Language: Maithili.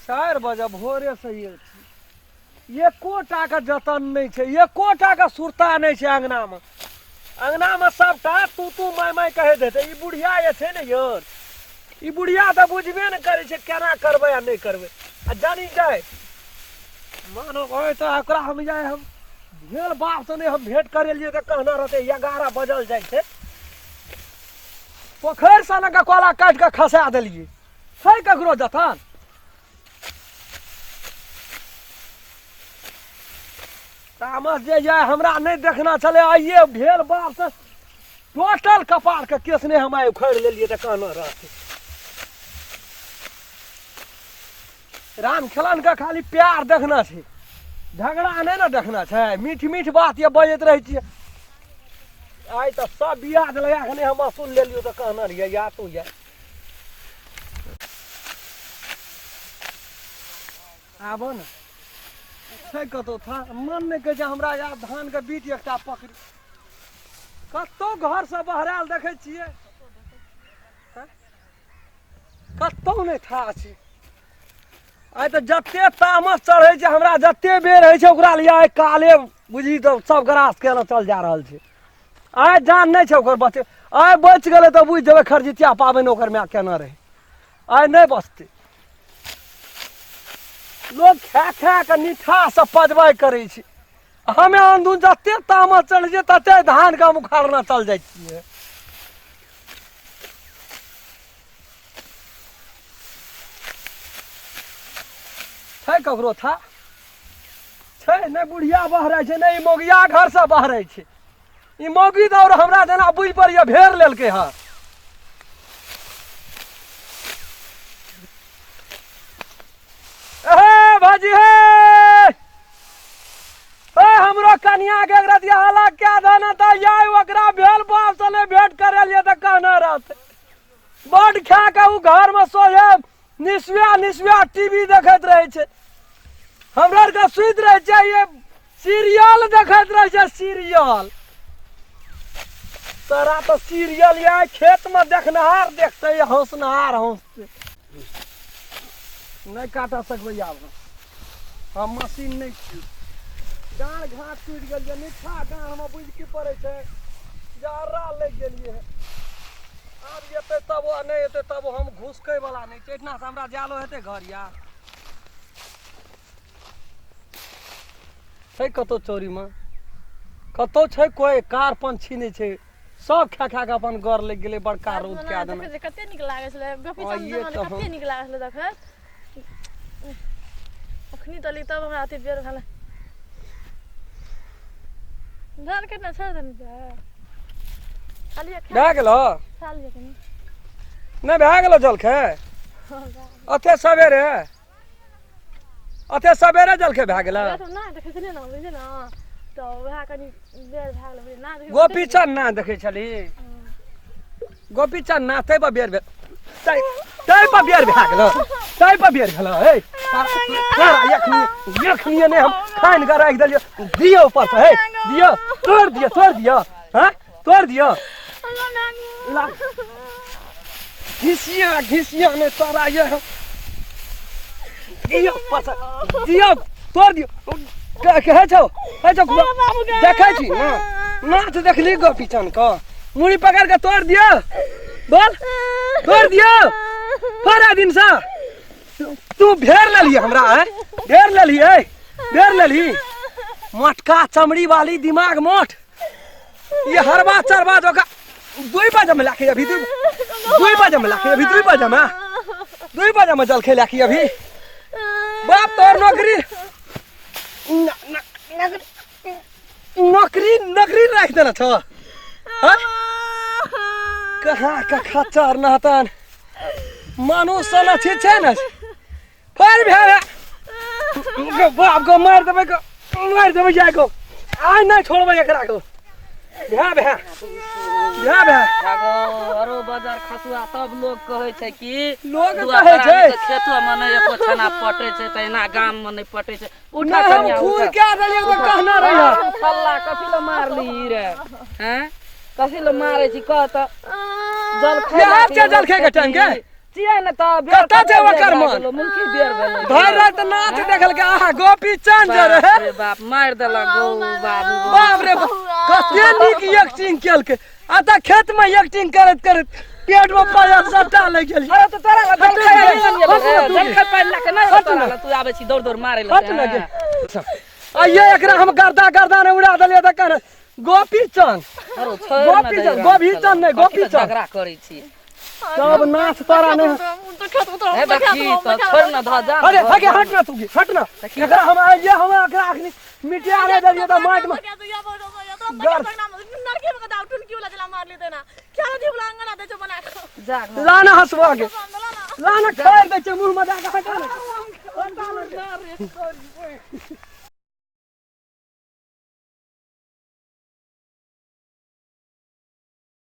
4 बजे भोरे से ये छी, एकोटा के जतन नहि छै, एकोटा के सुरता नहि छै अंगना में। अंगना में सबटा तू तू माय माय कहैत हेतै। ई बुढ़िया जे छै ने यौ, ई बुढ़िया तऽ बुझबे ने करै छै केना करबै आ नहि करबै। आ जानी जाय मानो ओहि तऽ ओकरा हम जाय, हम भेल बाप से नहि हम भेंट करेलियै तऽ कहना रहतै। 11 बजल जाइ छै, पोखरि सँ लऽ कऽ कोला काटि कऽ खसा देलियै, छै ककरो जतन? तामस जे जाय हमरा नहि देखना छलै। आइए भेल बाप से टोटल कपार के केस नहि हम आइ उखाड़ि लेलियै तऽ कहना रहतै। राम खेलन के खाली प्यार देखना छै, झगड़ा नहि ने देखना छै। मीठ मीठ बात ये बजैत रहै छियै। आइ तऽ सब बियाज लगा के नहि हम असूल लेलियौ तऽ कहना रहियै या तू या आबो ने छै कतहु था मन नहि कहै छै हमरा। यार धानके बीट एकटा पकड़ी कतहु घरसँ बहरायल देखै छियै, कतहु नहि था छै। आइ तऽ जते तामस चढ़ै छै हमरा, जते बेर होइ छै ओकरा लिए आइ काले बुझी तऽ सब ग्रास केना चल जा रहल छै। आइ जान नहि छै ओकर बचे, आइ बचि गेलै तऽ बुझि जेबै खरजितिया पाबनि ओकर माय केना रहै। आइ नहि बचतै। लोक खा खा कऽ निठासँ पजबै करै छै, हमे अंधुन जते तामस चढ़ै छै तते धानके हम उखाड़ना चल जाइ छियै। छै ककरो था छै नहि? बुढ़िया बहरै छै नहि, ई मौगिया घरसँ बहरै छै। ई मौगी तऽ आओर हमरा जेना बुझि पड़ैए भेड़ लेलकै हँ। हे भाजी, हे हे, हमरो कनिया के एकरा दिया हला क्या धन तऽ जाय ओकरा भेल बाप से नहि भेंट करे लिए तऽ कहना रहतै। बड खा के उ घर में सोझे निसुआ निसुआ टीवी देखैत रहै छै। हमरा आरके सुति रहै छै, ये सीरियल देखैत रहै छै सीरियल। तोरा तऽ सीरियल या खेत में देखनहार देखतै, हौसनहार हौसतै। नहि काटऽ सकबै आब, हम मशीन नहि छी। डाँड़ घाट टूटि गेल ये, निठा डाँड़ हम बुझि की पड़ै छै जे अर्रा लागि गेलियै हँ। आब एतै तब आ नहि एतै तब हम घुसकै वाला नहि छै। एहिठिना से हमरा जालो हेतै घर या छै कतौ चोरीमे कतौ छै, कोइ कार पंछी नहि छै। सब खा खा के अपन घर लागि गेलै। बड़का रौद कए देने कते नीक लागै छलै गोपी चंद जमाना, कते नीक लागै छलै देखैत। अखनी तली तब हमरा अथी बेर भेलै। धान केना छोड़ि देने छै? भए गेलो नहि? भए गेलो जलखै? अते सवेरे, अते सवेरे जलखै भए गेलै? गोपी चंद ना देखै छली, गोपी चंद ना, ताहि पर बेर भेल, ताहि पर बेर भए गेल, ताहि पर बेर भेल। हे एखनी एखनी नहि हम खानि कऽ राखि देलियै। दियौ ऊपर से, हे दियौ, तोड़ि दियौ, तोड़ि दियौ, हँ तोड़ि दियौ। घिसिया घिसिया नहि तोरा ये हम दियौ ऊपर से, दियौ, तोड़ दियौ। कहै छौ, कहै छौ, देखै छी ना नाच देखली गोपी चंद के मुड़ी पकड़ के तोड़ दियौ, बोल तोड़ दियौ। थोड़ा दिन से तू भेड़ लेली हमरा, है भेड़ लेली, है भेड़ लेली। मोटका चमड़ी वाली दिमाग मोट, ये हरबा चरबा जोका 2 बजे में लाके अभी 2 बजे में लाके अभी 2 बजे में, 2 बजे में जल लाके अभी बाप तोर नौकरी नौकरी नौकरी राख देना छ। कहाँ का खच्चर नहतन मनुष्य न छी छै ने फिर भे बाप को मार देबै को, मार देबै जाय को, आइ नहि छोड़बै एकरा को। भे भे भे भे अरो बाजार खसुआ तब लोग कहै छै कि लोग कहै छै खेतो में नहि एको छना पटै छै, तहिना गाम में नहि पटै छै। उठा हम खून क्या देलियै तऽ कहना रहियै फल्ला कथी लए मारली रे? हैं, कथी लए मारै छी कह तऽ? जलखै छै, जलखै के टाइम के छियै ने तऽ बेर कतऽ छै ओकर मन? मुल्की बेर भेलै। भरि राति नाच देखलकै। आहा, गोपी चंद जे रहे। बाप रे बाप, मारि देलक गौ बाबू। बाप रे बाप, कते नीक एक्टिंग केलकै। आ तऽ खेत में एक्टिंग करैत करैत पेट में पाया सट्टा लागि गेल। अरे तऽ तोरा लग हट जलखै ने, नहि आनिये हट ने रे, तू। जलखै पानि लए कऽ नहि हट तोरा ने। लग, तू आबै छी दौड़ दौड़ मारै हट ने गे। आइये एकरा हम गर्दा गर्दा ने उड़ा देलियै तऽ कहने गोपी चंद, गोपी चंद, गोपी चंद नहि, गोपी चंद। झगड़ा करै छी। सब नाच तोरा नहि। हे देखी तऽ छोड़ ने, धऽ जा। अरे हगे, हट ना तू, हट ना। एकरा हम आइये हम एकरा अखनी मिटिया नहि देलियै तऽ माटि में जा। लाना हंसुआ के लाना, खाइ दै छै मुँह में दए कऽ। हटा ने, हटा ने।